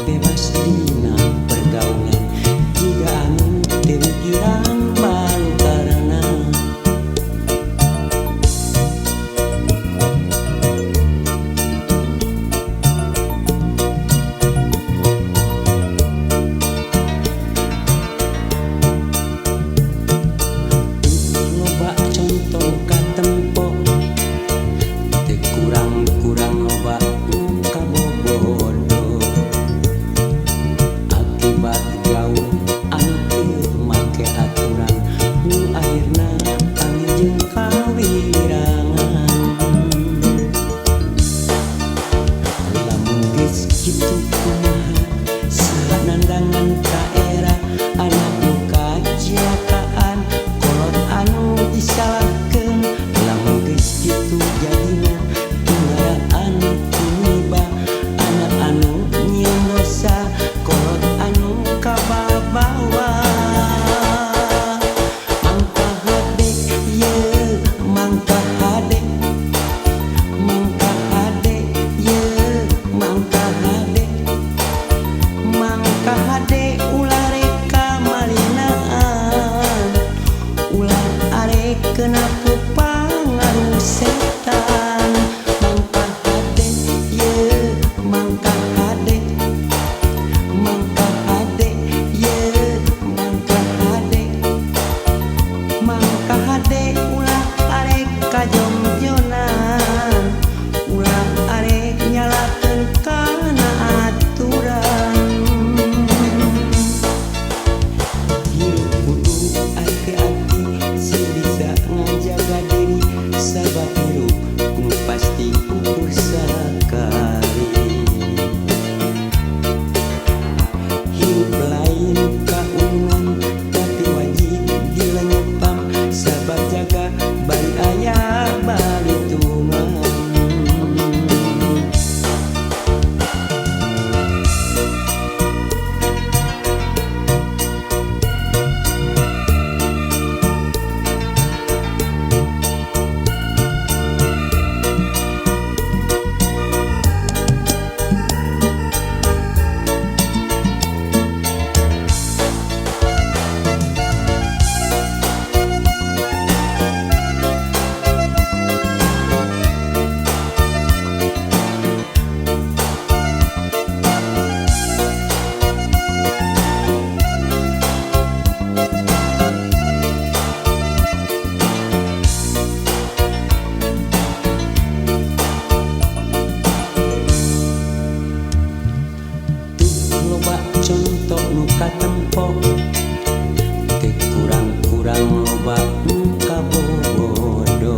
Bebas dina pergaulan jiga anu teu mikiran balukarana. Loba contoh katempo teu kurang-kurang loba nu kabobodo akibat gaul anu teu make aturan nu akhirna panggil jeung kawirangan. Lamun geus kitu kumaha saha nandangan ka era anak nu kacilakaan kolot anu disalahkeun. Lamun geus kitu jadina tungara anu tumiba anak anu nyieun dosa kolot anu kababawa. Mangka hade ye, mangka hade, mangka hade ye, mangka hade, mangka hade ulah rek kamalinaan, ulah arek kena ku pangaruh setan. Mangka hade ye, mangka hade, mangka hade ye, mangka hade, mangka hade ulah arek kajongjonan, ulah arek nyalakeun kana aturan. Hirup kudu hati-hati sing bisa ngajaga diri sabab hirup nu pasti ukur sakali. Hirup lain kaulinan tapi wajib dilenyepam sabab jaga bari aya balitungan. Loba contoh nu katempo teu kurang-kurang loba nu kabobodo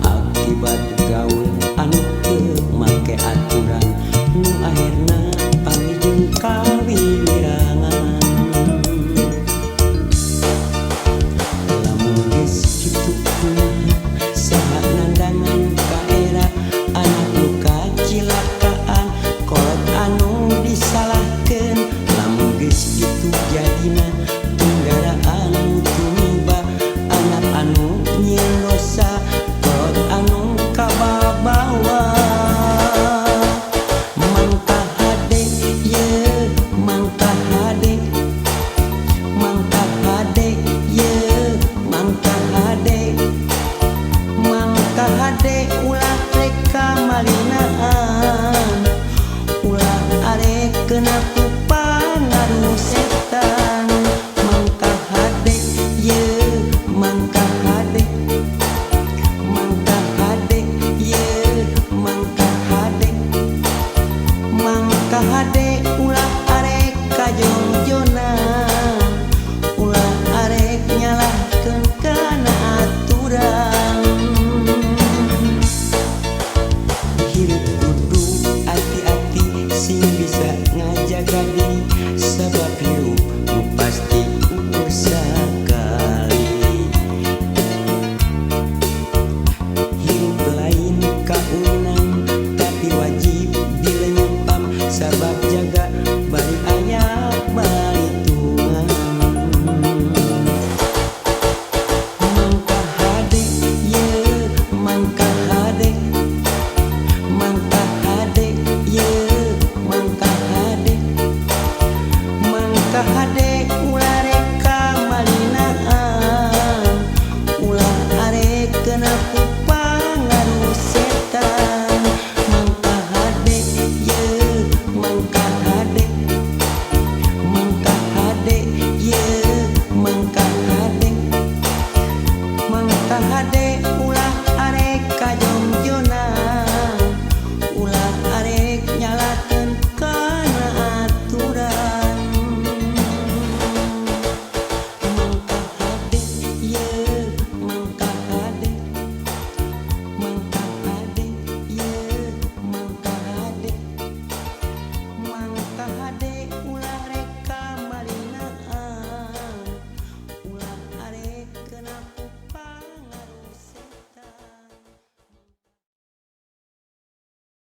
akibat gaul anu teu make aturan nu akhirna panggih jeung kawirangan. Lamun geus kitu kumaha saha nandangan ka era anak nu kacilakaan kolot anu disalahkeun. Lamun geus kitu jadina tunggara anu tumiba anak anu nyieun dosa kolot anu kababawa. Mangka hade ye, mangka hade, mangka hade ye, mangka hade, mangka hade ulah rek kamalinaan, ulah arek kena ku pangaruh setan. Mangka hade ye, mangka hade, mangka hade ye, mangka hade, mangka hade ulah arek kajongjonan, ulah arek nyalahkeun kana aturan. Hirup kudu hati-hati sing bisa ngajaga